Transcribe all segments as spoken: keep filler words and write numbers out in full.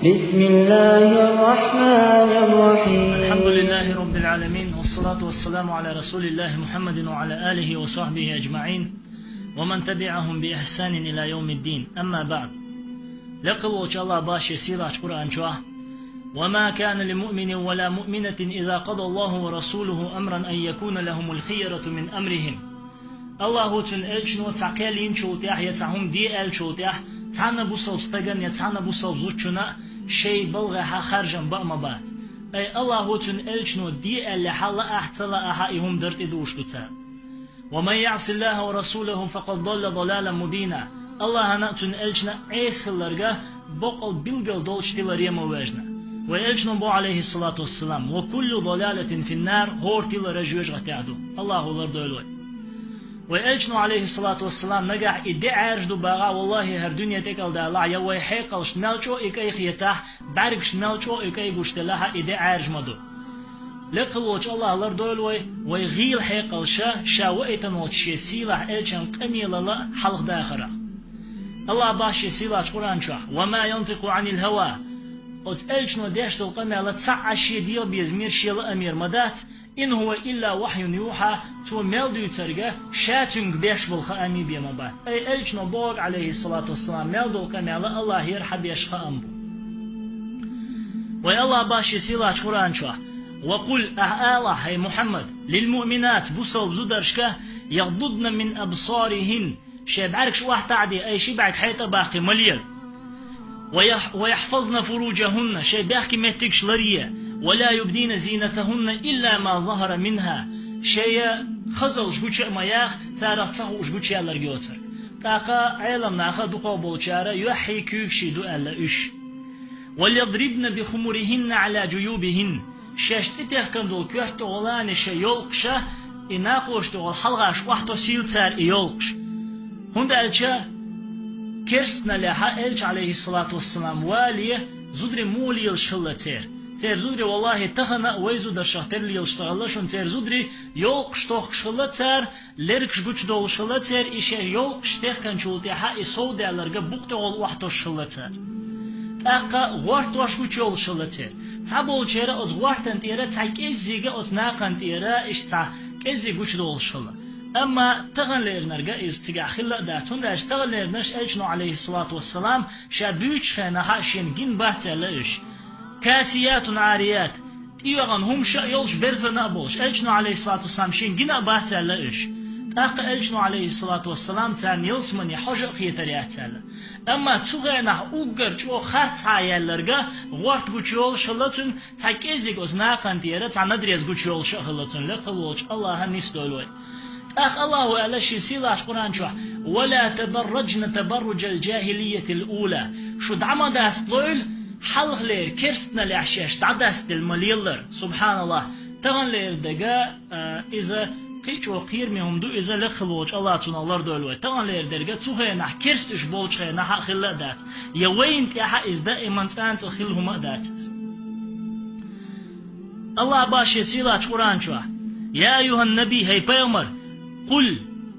بسم الله الرحمن الرحيم. الحمد لله رب العالمين، والصلاة والسلام على رسول الله محمد وعلى آله وصحبه أجمعين، ومن تبعهم بإحسان إلى يوم الدين. أما بعد. Лекхал волчу Аллах баши сийлахь Къуръан чохь: «وما كان لمؤمن ولا مؤمنة إذا قضى الله ورسوله أمرا أن يكون لهم الخيرة من أمرهم». Аллахо, цуьнан элчано цхьа кхел йинчул тӀаьхьа я цхьа хӀума де аьллачул тӀаьхьа, цхьана бусалба стагана я цхьана бусалба зудчунна шайн балхахь харжам бан ма бац. Ай, Аллахо, цуьнан элчано де аьллехь, лаахь а, ца лаахь а, и хӀума дар тӀедугӀуш ду цара. «ومن يعص الله ورسوله فقد ضل ضلالا مبينا». Аллахьана а, цуьнан элчанна а Ӏеса хилларг боккъал билггал долчу тиларе ма вежна. Вайн элчано боху, алейхиссалату вассалам: «وكل ضلالة في النار», хӀора тилар жоьжахатехь ду. Аллахо лардойла вай. Вайн элчано, алейхиссалату вассалам, нагахь и де Ӏаьржа ду бахахь, валлахӀи, хӀара дуьне тӀекӀалдалахь, я вай хьекъалшна мел чӀогӀа и кӀайхетахь, бӀаьргашна мел чӀогӀа и кӀай гуш делахь а, и де Ӏаьржа ма ду. Лекхал волчу Аллах лардойла вай, вай гӀийла хьекъалш ша ваийтина волчу шен сийлахь элчанан къамелал хьалха дахарах. Аллах боху шен сийлахьчу Къуръан чохь: «وما ينطق عن الهوى». Оцу элчано деш долу къамел цхьа а шен дегӀан безамера, шен лаамера ма дац, «إن هو إلا وحي يوحى», цо мел дуьйцург ша цуьнга беш болу хаамийн бен ма бац. Ай, элчано бохург, алейхиссалату вассалам, мел долу къамел Аллахера хьан беш хаам бу. Вайн Аллах боху шен сийлахьчу Къуръан чохь: «وقل», ахь алахь, хӀай Мухьаммад, «للمؤمنات», бусалба зударшка: «يغضضن من أبصارهن», шайн бӀаьргаш охьатаӀаде, ай, ши бӀаьрг хьайна тӀебаккхий ма лела. «ويح-, ويحفظن فروجهن», шайн бехке меттигаш ларъе, «ولا يبدين زينتهن إلا ما ظهر منها», шайн хазалш гуча а ма яха, царах ца хууш гучаялларг йоцург. ТӀаккха Ӏеламнаха дукхах болчара юьхьий куьйгаший ду аьлла уьш. «وليضربن بخمرهن على جيوبهن». Шаьш тӀетехкана долу коьрта тӀехула шайн йолкхаш, и накхоша тӀехула хьалхаш охьатосийла цара и йолкхаш. ХӀунда аьлча керстаналехь элча, алейхиссалату вассалам, вале, зударий муха лелаш хилла церан. Церан зударий, валлахӀи, тахана а вай зударшах тера лелаш ца хилла шуна, церан зударий йолкхаш тохкуш хилла цара, лергаш гучудолуш хилла церан, и шайн йолкхаш техканчул тӀаьхьа и сов даьлларг букъа тӀехула охьатосуш хилла цара. ТӀаккха гӀортош гучуйолуш хилла церан. Цхьаболчеран оцу гӀортан тӀера цхьа кӀеззиг оцу накхан тӀера иштта цхьа кӀеззиг гучудолуш хилла. Амма таханлернарг иза цигахь хилла а дац, хӀунда аьлча таханлернаш элчано, алейхиссалату вассалам, ша буьйцучу хенахь шена гина бац аьлла уьш. «كاسيات عاريات», тӀейогӀун хӀумаш а йолуш, берзана а болуш. Элчано, алейхиссалату вассалам, шена гина а бац аьлла уьш. ТӀаккха элчано, алейхиссалату вассалам, царна ялсамане хьожа а хетар яц аьлла. Амма цу хенахь уггар чӀогӀа харцхьа яьлларг гӀорта гучуйолуш хилла цуьнан, цхьа кӀеззиг оцу накхан тӀера цхьа надрез гучуйолуш а хилла цуьнан, лекхал волчу Аллаха нисдойла вай. ТӀаккха Аллахо аьлла шен сийлахьчу Къуръан чохь: «ولا تبرجن تبرج الجاهلية الأولى». Шу дӀа ма дасталойла, хьалхалера керстаналехь шаьш дӀадастаделла ма лелалара. Субханаллах. Таханлера дерг, а, иза кхин а чӀогӀа кхераме хӀума ду, иза лекхал волчу Аллах цунах лардойла вай. Таханлера дерг цу хенахь керста уьш болчу хенахь а хилла а дац. Я вайна тӀехь а иза даиман цӀанцӀа хилла хӀума а дац иза. Аллах боху шен сийлахьчу Къуръан чохь: «يا أيها النبي», хӀай пайхамар, «قل»,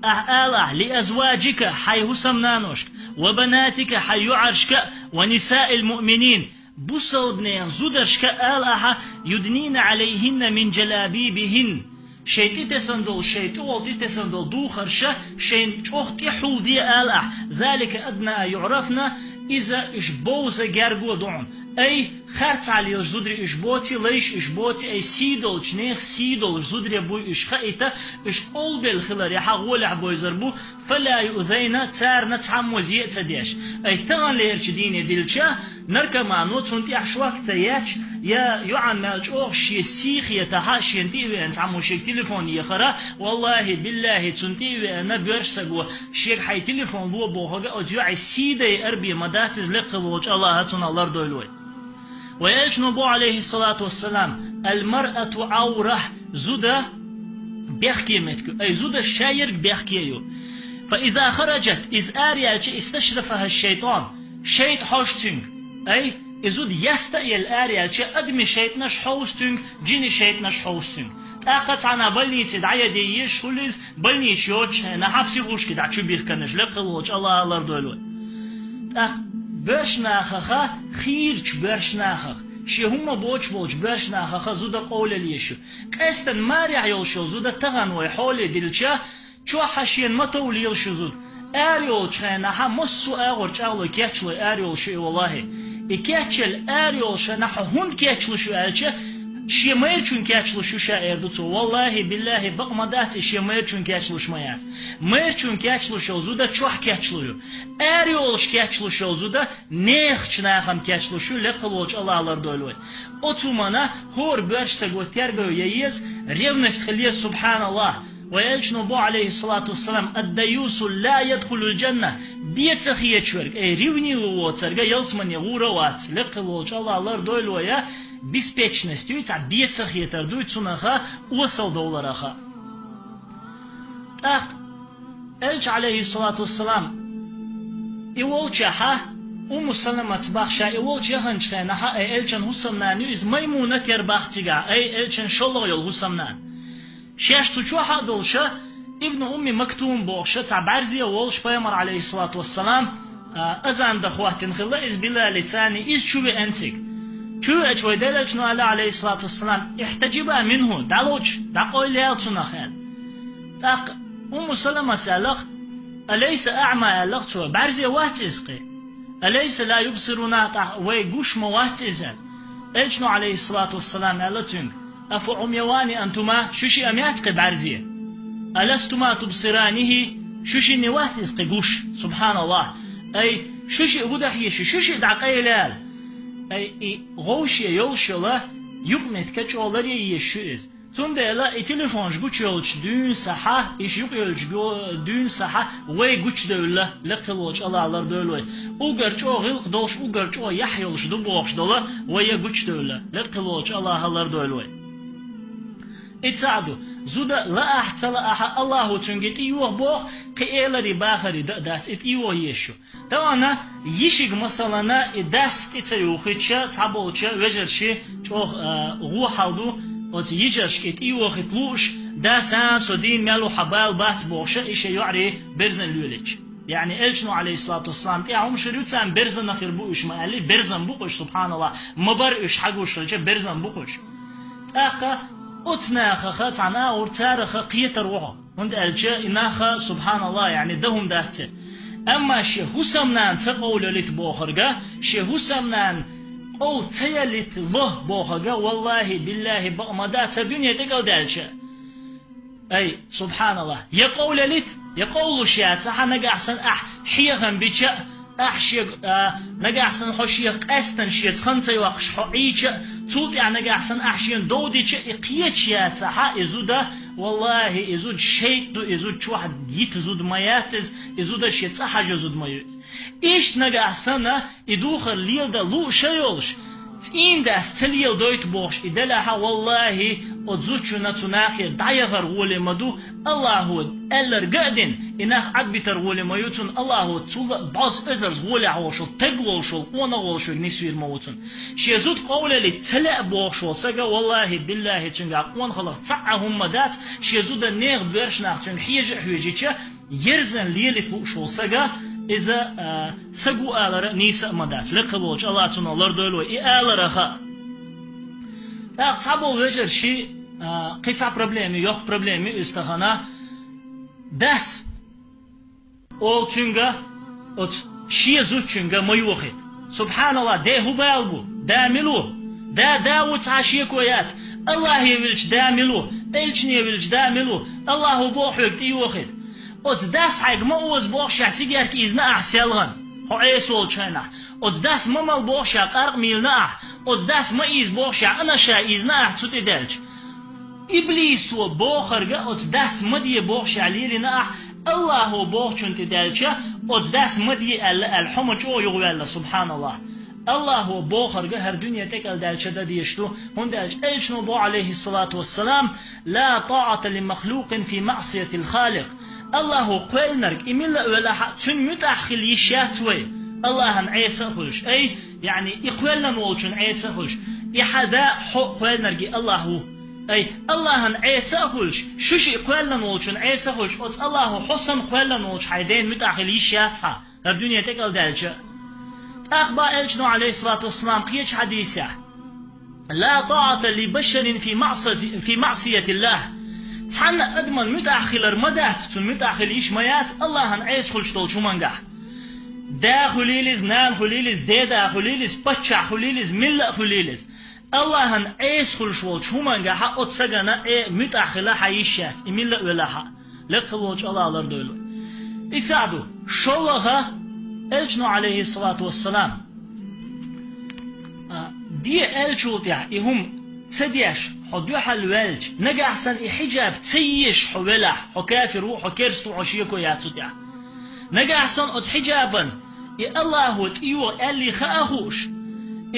ахь алахь, «لأزواجك», хьайн хӀусамнаношка, «وبناتك», хьайн йоӀаршка, «ونساء المؤمنين», бусалбанехан зударшка ала ахьа, «يدنين عليهن من جلابيبهن», шайн тӀетесна долу, шайн тӀехула тӀетесна долу духарша шайна чӀогӀа тӀехьулде ала ахьа, «ذلك أدنى أن يعرفن», иза уьш бовза герго ду хьуна. Ай, харцхьа лелаш зударий уьш боций, лайш уьш боций, ай, сий долчу нехан сий долуш зударий буй уьш хаийта, уьш къовлабелла хиларехь гӀолехь бовзар бу, «فلا يؤذين», царна цхьаммо зе а ца деш. Ай, таханлерчу дийне дилча, наркомано цунна тӀехь шок ца етташ, я йоӀан мел чӀогӀа шен сий хетахь а, шена тӀе а веана цхьаммо шега телефон ехара, валлахӀи, биллахӀи, цунна тӀе а веана боьрша саго, шега хьайн телефон ло бохург оцу йоӀан сий дайар бен ма дац иза, лекхал волчу Аллаха цунах лардойла вай. Вайн элчано боху, алейхиссалату вассалам: «المرأة عورة», зуда бехке меттиг ю. Ай, зуда шаерг бехке ю. «فإذا خرجت», иза араяьлча, «استشرفها الشيطان», шайтӀа хьожу цуьнга. Ай, и зуда яста а елла араяьлча, адамийн шайтӀанаш хьовсу цуьнга, жинийн шайтӀанаш хьовсу цуьнга. ТӀаккха цхьана больнице дӀаяде езаш хуьлу иза, больница йоцучу хенахь психушке дӀа чу бихканаш, лекхал волчу Аллаха лардойла вай. ТӀаккха Боьрша нахаха, хийрача боьрша нахах, шен хӀума боцуш болчу боьрша нахаха зуда къовлале езаш ю. Къаьстина марехь йолуш йолу зуда тахана вай хьоле дилча, чохь а шена ма тов лелаш ю зуда. Ара йолчу хенахь массо а агӀор чӀагӀлой, кечлой ара йолуш ю и, валлахӀи. И кечъелла ара йолуш хенахь хьо хӀунда кечлуш ю аьлча, шен майрачунна кечлуш ю ша, эр ду цо. ВаллахӀи, биллахӀи, бакъ ма дац, и шен майрачунна кечлуш ма яц. Майрачунна кечлуш йолу зуда чохь кечлур ю. Ара йолуш кечлуш йолу зуда нехачу нахана кечлуш ю, лекха волчу АллахӀа лардойла вай. Оцу хӀуманна хӀора боьрша саго терго ян еза, ревность хила еза, субхьаналлахӀ. Вай элчано боху, алейхиссалату вассалам: «Ад-дайюсу ла ядхулул джанна». Бен ца хеташ верг, ай, ревнивый воцург ялсамане гӀур а вац, лекха волчу АллахӀа лардойла вай, беспечность ю, цхьа бен ца хетар ду, цунах осалдовларах. ТӀаккха элча, алейхиссалату вассалам, и волчехьа, Умму Саламаца боху ша и волчу яханчу хенахьа, ай, элчан хӀусамнана ю иза, Маймуна тера боху цигахь, ай, элчан шолгӀа йолу хӀусамнана. Шаьш цу чохь а долуша, Ибну Умми Мактум бохуша, цхьа бӀаьрзе а волуш, пайхамар, алейхиссалату вассалам, а, азан дан хӀоттийна хилла иза Билалица, иза чу веана цига. Чу веача вай деллачу ала, алейхиссалату вассалам: «Ихтаджиба минху, дӀалоч, дӀакъовлаяла цунах», — аьлла. ТӀаккха Умму Саламас аьллах: «Алейса аъма?» — аьллах цо, «бӀаьрзе вац иза кхин? Алейса ла юбсируна, тӀаккха вай гуш ма вац иза?» Элчано, алейхиссалату вассалам, аьлла цуьнга: «Афа Ӏумявани антума, шу шиъ а ма яц кхин бӀаьрзе? Аластума тубсиранихи, шу шинна вац иза кхин гуш?» Субханаллах. Ай, шу шиъ хӀун дан хьийза, шу шиъ дӀакъайлаяла. Ай, и гӀовше йолуш йола юкъаметтиг чӀогӀа ларъян езаш ю иза. Цундела и телефонаш гучуйолчу дуьйна сахьа, иша юкъайолчу го-, дуьйна сахьа вай гучудевлла, лекха волчу АллахӀа лардойла вай. Уггар чӀогӀа гӀиллакх долуш, уггар чӀогӀа яхь йолуш ду бохуш дола вай гучудевлла, лекха волчу АллахӀа лардойла вай. И цхьаъ ду, зуда лаахь а, ца лаахь а, АллахӀа цуьнга тӀейогӀу боху, кхин эларе, бахаре дан а дац, и тӀейогӀу езаш ю. Тахана йишига, масалана, и дас тӀе ца юххича, цхьаболча вежарши чӀогӀа, а, гӀо хьал ду, оцу йижаршка и тӀейохийта лууш, дас: «А, со дийна мел ву, хьан бала бац», — бохуша, и шен йоӀарий берзан лелийча. Яъни элчано, алейхиссалату вассалам, тӀехь хӀума шуьра ю царна, берзанах хир бу уьш ма аьлли, берзан бу-кх уьш, субханаллах, ма бара уьш хьагуш хилча, берзан бу-кх уьш. ТӀаккха оцу нахаха цхьана агӀор цараха кхетар ву хьо. ХӀунда аьлча и наха, субханаллах, яъни дан хӀума дац церан. Амма шен хӀусамнана ца къовлалийта бохурга, шен хӀусамнана къовла ца ялийта ло бохурга, валлахӀи, биллахӀи, бакъ ма дац цара дуьне тӀекӀалдаьлча. Ай, субханаллах, я къовлалийта, я къовлуш яцахьа, нагахь санна ахь хьехам бича, ахь шега, а, нагахь санна хьо шех къаьстина шеца хан ца йоккхуш хьо Ӏийча, цул тӀаьхьа нагахь санна ахь шена дов дича, и кхеча яцахьа, и зуда, валлахӀи, и зуда шайтӀа ду, и зуда чохь йита зуда ма яц иза, и зуда шен цӀа хьажа зуда ма ю иза. Иштта нагахь санна, и духар леладан лууш а йолуш, цӀийнан дас ца леладойту бохуш, и делахьа, валлахӀи, оцу зудчунна цу нахера дӀаяхар гӀоле ма ду, АллахӀо аьлларг а дина, и нах Ӏадбитар гӀоле ма ю цунна, АллахӀо цул а бӀозза эзарза гӀолехь волуш волу, таг волуш волу, къонах волуш верг нисвийр ма ву цунна. Шен зуда къовлалийта ца лаьа бохуш волу сага, валлахӀи, биллахӀи, цуьнгахь къонахаллах цхьа а хӀума ма дац, шен зуда нехан боьрша нах цуьнга хьежа а хьоьжича, ерзан лелийта лууш волу сага, иза, а, саг ву алара нийса а ма дац. Лекха волчу АллахӀа цунах лардойла вай и аларах а. ТӀаккха цхьаболу вежарши, а, кхин цхьа проблема ю, йоккха проблема ю иза тахана. Дас олу цуьнга, оцу шен зудчуьнга ма йохийта. Субханаллах, де хӀун бала бу? Да мила ву? Да, да ву, цхьа шеко яц. АллахӀе вилча да мила ву? Элчане вилча да мила ву? АллахӀо боху хьоьга тӀейохийта. Оцу дас хьайга ма оза боху ша сигерка ийзина ахь селхана, хьо Ӏеса волчу хенахь. Оцу дас ма мала боху ша къаркъа мийлина ахь. Оцу дас ма ийза боху ша анаша ийзина ахь цу тӀе даьлча. Иблисо бохург а оцу дас ма де боху ша лелийна ахь, АллахӀо бохучунна тӀе даьлча, оцу дас ма де аьлла, аьлла, хьо ма чӀогӀа юхаваьлла, субханаллах. АллахӀо бохург а хӀара дуьне тӀекӀалдаьлча дан дезаш ду, хӀунда аьлча элчано боху, алейхиссалату вассалам: «Ла таата ли махлукин фи маъсиятил халикъ». АллахӀо кхоьллинарг, и милла а велахьа, цуьнан муьтӀахь хила йиш яц вай, АллахӀан Ӏеса а хуьлуш. Ай, яъни, и кхоьллина волчун Ӏеса а хуьлуш. И хьан да, хьо кхоьллинарг и АллахӀ ву. Ай, АллахӀан Ӏеса а хуьлуш, шу шиъ кхоьллина волчун Ӏеса а хуьлуш, оцу АллахӀо хьо санна кхоьллина волчу хьайн ден муьтӀахь хила йиш яц хьан, хӀара дуьне тӀекӀалдаьлча. ТӀаккха боху элчано, Ӏалайхиссалату вассалам, кхечу хьадисехь: «Ла таата ли башарин фи маъсати-, фи маъсиятиллах». Цхьанна адаман муьтӀахь хилар ма дац, цунна муьтӀахь хила йиш ма яц Аллахьан Ӏеса хуьлуш долчу хӀумангахь. Да хуьлийла иза, нана хуьлийла иза, деда хуьлийла иза, паччахь хуьлийла иза, милла а хуьлийла иза. Аллахьан Ӏеса хуьлуш волчу хӀумангахь оцу стагана э муьтӀахь хила хьан йиш яц, и милла а велахь а. Лекха волчу Аллахьа лардойла вай. И цхьаъ ду. ШолгӀа, элчано, Ӏалайхиссалату вассалам, а, де аьллачул тӀаьхьа и хӀума ца деш, хьо дуьхьал ваьлча, нагахь санна и хьиджаб ца езаш хьо велахь, хьо кафир ву, хьо керста ву, хьо шеко яц цу тӀехь. Нагахь санна оцу хьиджабан и Аллахьо тӀейогӀу аьллий хаа хууш,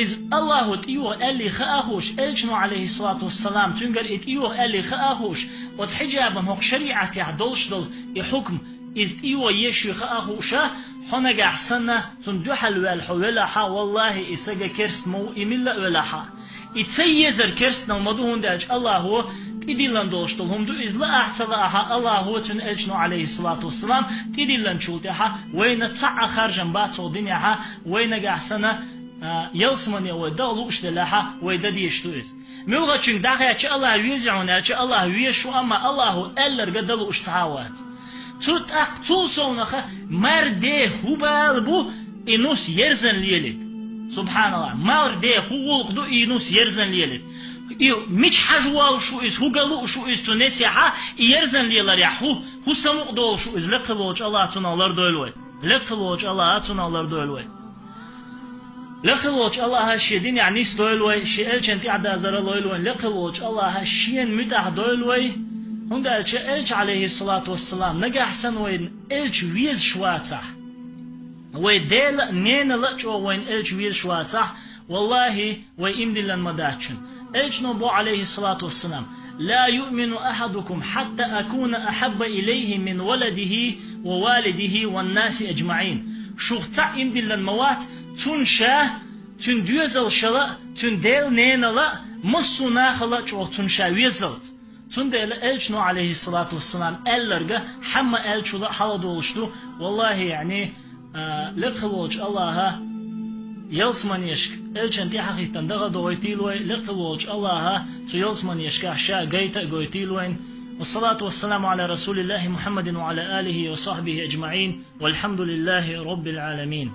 иза Аллахьо тӀейогӀу аьллий хаа хууш, элчано, Ӏалайхиссалату вассалам, цуьнгара и тӀейогӀу аьллий хаа хууш, оцу хьиджабан хӀокху шариӀатехь долуш долу и хьукм, иза тӀейогӀу еш ю хаа хууша, хьо нагахь санна, цунна дуьхьал ваьлла хьо велахь а, валлахӀи, и стаг керста ма ву, и милла а велахь а. И ца езар керстанал ма ду, хӀунда аьлча Аллахьо тӀедиллина долуш долу хӀума ду, иза лаахь а, ца лаахь а, Аллахьо, цуьнан элчано, Ӏалайхиссалату вассалам, тӀедиллинчул тӀаьхьа вайна цхьа а харжам бац хӀокху динехь, вай нагахь санна, а, ялсамане вай дан лууш делахь а, вай дан дезаш ду иза. Муьлххачуьнга дӀахаьчча Аллахь веза хьуна аьлча, Аллахь везаш ву, амма Аллахьо аьлларг дан лууш ца вац. Цу тӀаккха цул совнаха марде хӀун бала бу и нус ерзан лелийта? Субханаллахь, марде хӀун гӀуллакх ду и нус ерзан лелийта? И мича хьажа волуш ву иза, хӀун ган лууш ву иза цу несехь, и ерзан леларехь хӀун, хӀун самукъа долуш ву иза? Лекха волчу Аллахьа цунах лардойла вай. Лекха волчу Аллахьа цунах лардойла вай. Лекха волчу Аллахьа шен динехь нисдойла вай, шен элчан тӀаьхьадазар лойла вайн, лекха волчу Аллахьа шена муьтӀахь дойла вай, хӀунда аьлча элча, Ӏалайхиссалату вассалам, нагахь санна вайн элча везаш вацахь, вай дела а, ненала а чӀогӀа вайн элча везаш вацахь, валлахӀи, вай ийман диллина ма дац цунна. Элчано боху, Ӏалайхиссалату вассалам: «Ла юъмину ахьадукум хьатта акуна ахьабба илайхи мин валадихи ва валидихи ван наси аджмаӀин». Шух цхьаъ ийман диллина ма вац, цунна ша, цуьнан доьзалшала а, цуьнан дела-ненала а, массо а нахала а чӀогӀа цунна ша везалц. Цундела элчано, Ӏалайхиссалату вассалам, аьлларг хьамма аьллачул а хьалха долуш ду, валлахӀи, яъни, а, лекха волчу Аллахьа ялсаманешка элчан тӀаьхьахӀиттина даха а дохуьйтийла вай, лекха волчу Аллахьа цу ялсаманешкахь ша гайта а гойтийла вайн. Вассалату вассаламу Ӏала расулиллахӀи Мухьаммадин ва Ӏала алихӀи ва сахьбихӀи аджмаӀин. ВалхьамдулиллахӀи роббил Ӏаламин.